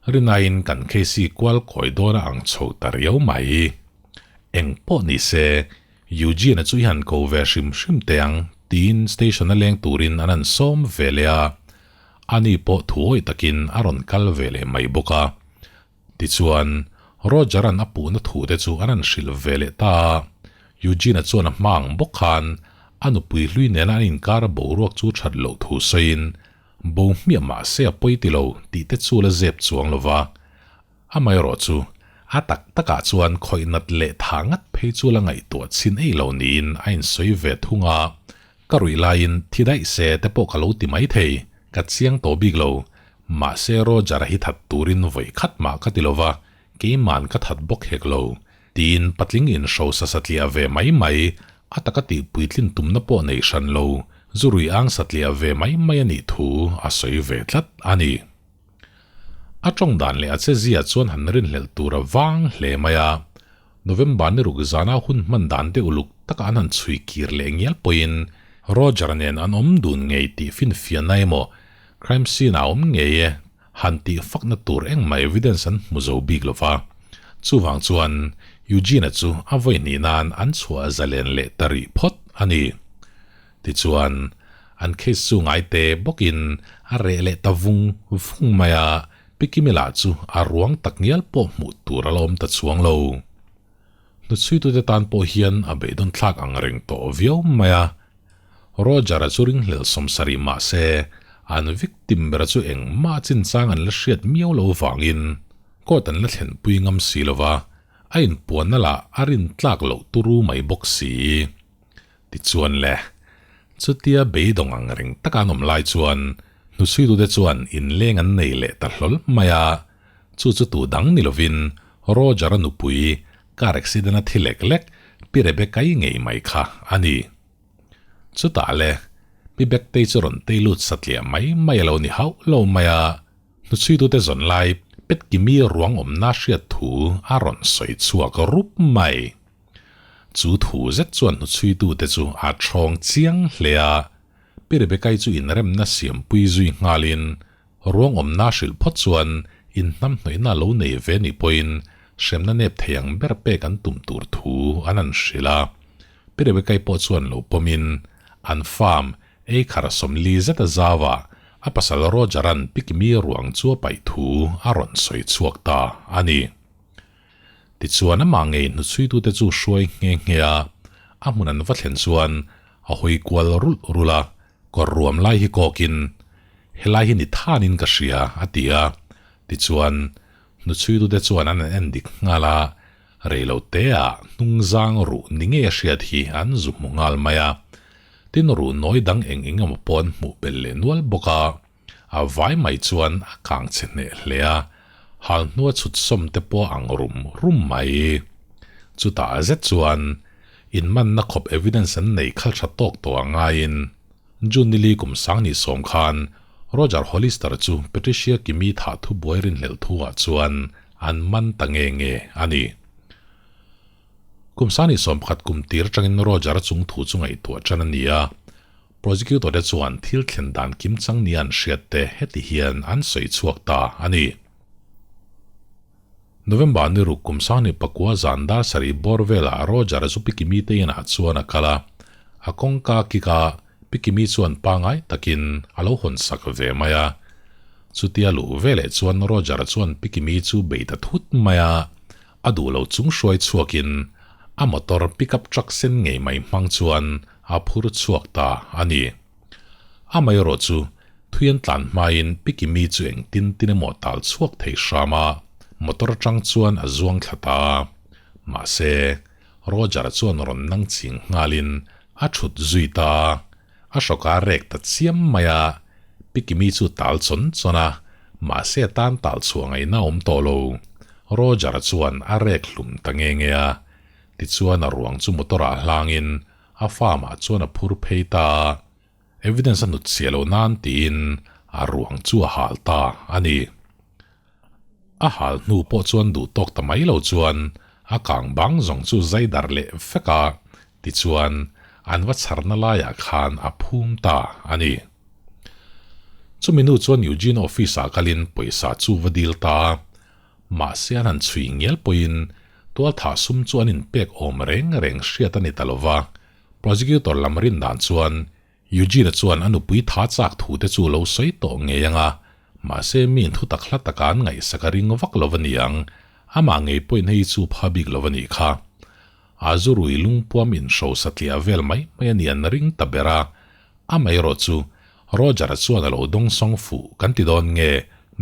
rinaiin kan case-i kual kawi dawn a ang chho ta riau mai. Eng pawh ni se, Eugene-a chu i han ko ve hrim hrim teh ang, tiin station-a leng turin an han sawm ve leh a. Ani pawh thuawih takin a rawn kal ve leh mai bawk a. Tichuan, Roger-a'n a puhna thute chu an han hrilh ve leh ta a. Eugene-a chuan a hma ang bawk khan a nupui hlui nena an inkar a boruak chu that loh thu sawiin, Bo hmiah mah se a pawi ti lo, tih te chu la zep chuang lo va. Amaherawh chu, a tak takah chuan khawih nat leh tha ngat phei chu la ngaihtuah chhin ei lo niin a insawi ve thung a, ka ruih laiin thi daih se te pawh ka lo ti mai thei, ka chiang tawh bik lo. Mahse Roger-a hi that turin vawi khat mah ka ti lo va, keiman ka that bawk hek lo, tiin patling inhrosa satliah ve mai mai, a taka tihpuitlin tumna pawh nei hran lo, zu rui ang satliah ve mai mai a nih thu a sawi ve tlat a ni. A tawng dan leh a che zia chuan han rinhlelh tur a vang hle mai a. November ni ruk zana hun hman dan te uluk taka an han chhui kir leh ngial pawhin Roger nen an awm dun ngei tih finfiahna emaw crime scene ah awm ngei e han tih fakna tur engmah evidence an hmu zo bik lo va. Chuvang chuan Eugene-a chu a vawi hnih nan an chhuah zalen leh ta rih phawt a ni. Tichuan, an case chu ngaite bawkin a reh leh ta vung vung mai a, Pi Kimi lah chu a ruang tak ngial pawh hmuh tur a la awm ta chuang lo. Hnuchhuitute tan pawh hian a beidawn thlak ang reng tawh viau mai a. Roger-a chu ringhlel sawmsarih mah se, an victim bera chu engmah chinchang an la hriat miau lo vangin court an la thlenpui ngam si lo va, a inpuanna lah a rintlak loh turu mai bawk si. Tichuan le, chutia beidawng ang reng taka an awm lai chuan hnuchhuitute chuan inleng an nei leh ta hlawl mai a, chu chu tu dang ni lovin Roger-a nupui car accident-a thi lek lek Pi Rebecca-i ngei mai kha a ni. Chutah le, Pi Becktei chu rawn tei lut satliah mai mai a lo ni hauh lo mai a, hnuchhuitute zawn lai Petkimi ruang awmna hriat thu a rawn sawi chhuak rup mai. Chu thu zet chuan hnuchhuitute chu a thawng chiang hle a, Pi Rebecca-i chu inremna siampui zui nghalin ruang awmna hrilh phawt chuan inhnamhnawihna lo nei ve nih pawhin hremna nep thei ang ber pek an tum tur thu an han hrilh a. Pi Rebecca-i pawh chuan lo pawmin an farm ei khar 40 zet a zau a, a pasal Roger-a'n Pi Kimi ruang chu a paih thu a rawn sawi chhuak ta a ni. Tichuan amah ngei hnuchhuitute chu hruai nghe nghe a, a hmun an va thlen chuan a hawi kual rulh rulh a, kawr ruam lai hi kawkin, Helai hi ni thanin ka hria, a ti a. Tichuan hnuchhuitute chuan an en dik nghal a, rei lo teah hnungzang ruh ni ngei a hriat hi an zu hmu nghal mai a. Tin ruh nawi dang eng eng emaw pawh an hmuh belh leh nual bawk a. A vai mai chuan a kang chhe hneh hle a, hal hnua chhut sawm te pawh a ang rum rum mai. Chutah a zet chuan inmanna khawp evidence an nei khal tha tawk tawh a ngaiin June nili kum sangni sawm khan Roger Hollister chu Patricia Kimi thah thubuai rinhlelh thuah chuan an man ta nge nge a ni. Kum sangni 11 kum tir atangin Roger a chung thu chu ngaihtuah tan a ni a, Prosecutor te chuan thil thlen dan kimchang nia an hriat te heti hian an sawi chhuak ta a ni. November ni ruk kum 2009 zan dar sarih bawr velah Roger a zu Pikimi te inah chuan a kal a, a kawngka kik a, Pikimi chuan pangai takin a lo hawn sak ve mai a. Chutia luh veleh chuan Roger chuan Pikimi chu bei ta thut mai a, a duh lo chung hruai chhuakin a motor pickup truck sen ngei mai hmang chuan a phur chhuak ta a ni. Amaherawh chu thui an tlan hmain Pikimi chu engtin tin emaw tal chhuak thei hram a, motor atang chuan a zuang thla ta a. Mahse, Roger chuan rawn nang ching nghalin a thut zui ta a, a hrawk a rek ta chiam mai a, Pikimi chu tal chawn chawn a, mahse a tan tal chhuah ngaihna a awm tawh lo. Roger chuan a rek hlum ta nge nge a, tichuan a ruang chu motor ah hlangin a farm ah chuan a phur phei ta a, evidence a hnut chhiah loh nan tiin a ruang chu a hal ta a ni. A hal hnu pawh chuan duh tawk ta mai lo chuan a kang bang zawng chu zai darh leh vek a, tichuan an va chharna laiah khan a phum ta a ni. Chumi nu chuan Eugene office ah kalin pawisa chu va dil ta a, mahse an han chhui ngial pawhin tualthah sum chu an inpek awm reng reng hriat a ni ta lova, prosecutor lam rin dan chuan Eugene-a chuan a nupui tha chak thu te chu lo sawi tawh ngei ang a, mahse miin thu tak hla taka an ngaihsak a ring vak lo a ni ang, amah ngei pawhin hei chu pha bik lo a nih kha. A zu rui lungpuam inhro satliah vel mai mai a ni an ring ta ber a, amaherawh chu Roger-a chuan a lo dawngsawng fuh kan ti dawn nge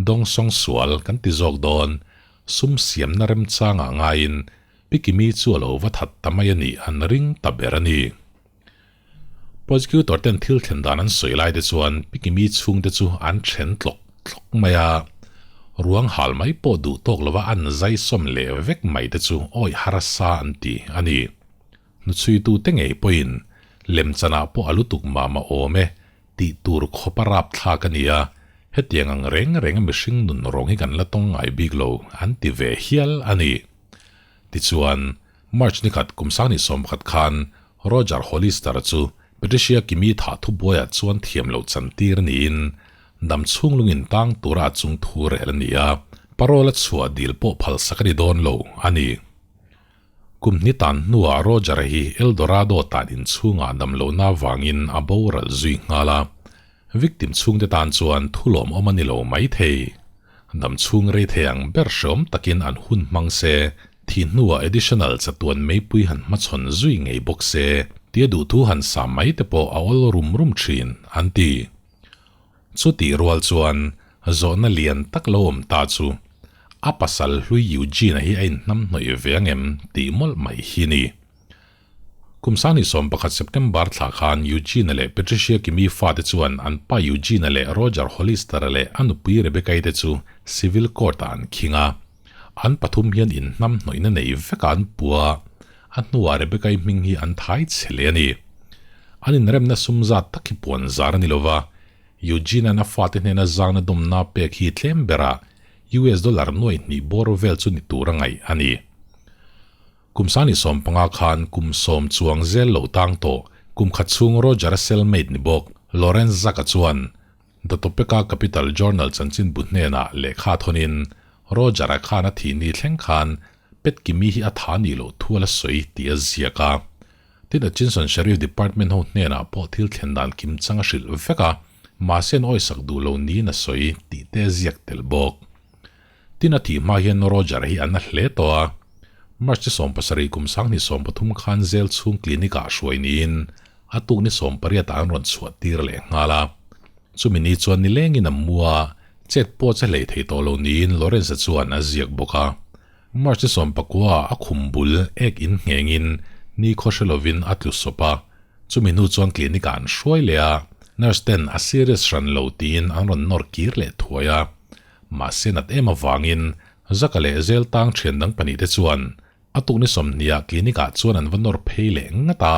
dawngsawng sual kan ti zawk dawn, sum siamna remchangah ngaiin Pi Kimi chu a lo va that ta mai a nih an ring ta ber a ni. Prosecutor ten thil thlen dan an sawi lai te chuan Pi Kimi chhungte chu an then tlawk tlawk mai a, ruang hal mai pawh duh tawk lova an zai sawm leh vek mai te chu awih harsa an ti a ni. Hnuchhuitu te ngei pawhin lemchanah pawh a lutuk mah mah awm e tih tur khawp a rap thlak a ni a, hetiang ang reng reng a mihring nun rawng hi kan la tawng ngai bik lo an ti ve hial a ni. Tichuan, March ni khat kum 2011 khan Roger Hollister chu Patricia Kimi thah thubuaiah chuan thiam loh chantir niin dam chhung lungin tang tura a chung thu rel a ni a. Parole a chhuah dil pawh phalsak a ni dawn lo a ni. Kum hni tan hnuah Roger-a hi El Dorado tan inchhungah damlohna avangin a boral zui nghal a. Victim chhungte tan chuan thulawmawm a ni lo maithei. Dam chhung rei thei ang ber hreawm takin an hun hmang se, thih hnuah additional chatuan meipui han hmachhawn zui ngei bawk se tia duhthu han sa mai te pawh a awl rum rum thin, an ti. Chutih rual chuan zawhna lian tak lo awm ta chu a pasal hlui Eugene-a hi a inhnamhnawih ve ang em tih mawlh mai hi ni. Kum 2011 September thla khan Eugene-a leh Patricia Kimi fate chuan an pa Eugene-a leh Roger Hollister-a leh a nupui Rebecca-i te chu Civil Court-ah an khing a. An pathum hian inhnamhnawihna nei vekah an pu a, a hnuah Rebecca-i hming hi an thai chhe leh a ni. An inremna sum zat tak hi puan zar a ni lova, Eugene-a'n a fate hnena zangna dawmna pek hi tlem berah US dollar nuaih hnih bawr vel chu ni tur a ngaih a ni. Kum 2015 khan kum sawm chuang zel lo tang tawh kum khat chhung Roger-a cellmate ni bawk Lawrence Zaka chuan The Topeka Capital Journal chanchinbu hnenah lehkha thawnin Roger-a khan a thih ni thleng khan Pet Kimi hi a tha nih loh thu a la sawi tih a ziak a. Tin Atchison Sheriff Department ho hnenah pawh thil thlen dan kim chang a hrilh vek a, mahse an awisak duh lo niin a sawi tih te a ziak tel bawk. Tin a thih hma hian Roger hi a na hle tawh a, March ni 70 kum 2013 khan zel chhung clinic ah hruai niin a tuk ni 18 ah an rawn chhuah tir leh nghal a. Chumi ni chuan nilengin a mu a, chet pawh che hlei thei tawh lo niin Lawrence-a chuan a ziak bawk a. March ni 19 ah a khum bul ek in nghengin ni khaw hre lovin a tlu sawp a, chumi hnu chuan clinic ah an hruai leh a, nurse ten a serious hran lo tiin an rawn nawr kir leh thuai a. Mahse nat em avangin Zaka leh Zel tang thian dang pahnih te chuan a tukni 20 ah clinic ah chuan an va nawr phei leh ngat a,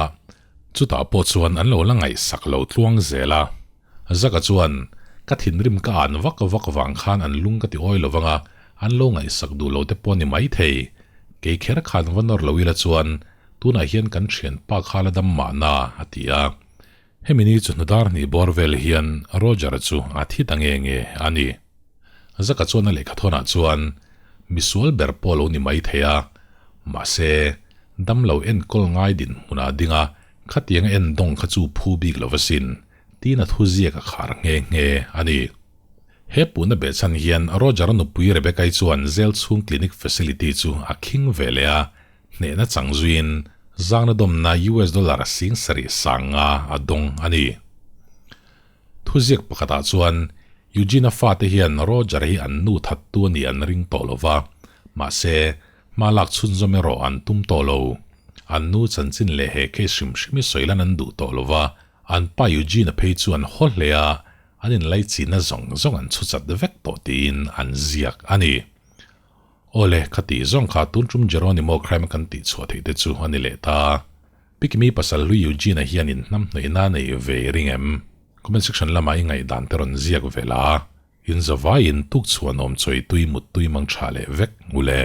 chutah pawh chuan an lo la ngaihsak lo tluang zel a. Zaka chuan, Ka thinrim ka an vak vak vang khan an lung ka ti awi lo vang a, an lo ngaihsak duh lo te pawh ni maithei. Kei kher khan va nawr lo ila chuan tunah hian kan thianpa kha la dam mahna, a ti a. Hemi ni chu hnudar hnih bawr vel hian Roger chu a thi ta nge nge a ni. Zaka chuan a lehkhathawnah chuan misual ber pawh lo ni mai thei a, mahse, damlo enkawl ngai dinhmunah ding a, khatianga en dawng kha chu phu bik lo asin, tiin a thuziak a khar nghe nghe a ni. He puhna behchhan hian Roger-a nupui Rebecca-i chuan zel chhung clinic facility chu a khing ve leh a, Hnehna chang zuiin zangna dawmna US dollar 7000 nga a dawng a ni. Thuziak pakhatah chuan Eugene-a fate hian Roger hi an nu thattu a nih an ring tawh lo va, mahse, hma lak chhunzawm erawh an tum tawh lo. An nu chanchin leh he case hrim hrim hi sawi lan an duh tawh lo va, an pa Eugene-a phei chu an haw hle a, an inlaichinna zawng zawng an chhu chat vek tawh tiin an ziak a ni. Awle, kha tih zawng kha tun tum Jeronimo crime kan tih chhuah theih te chu a ni leh ta. Pikimi pasal hlui Eugene-a hian in hnamhnawihna a nei ve i ring em? Comment section lamah i ngaihdan te rawn ziak ve la. In zavaiin tuk chhuanawm chawi tui mut tui mang tha leh vek ule.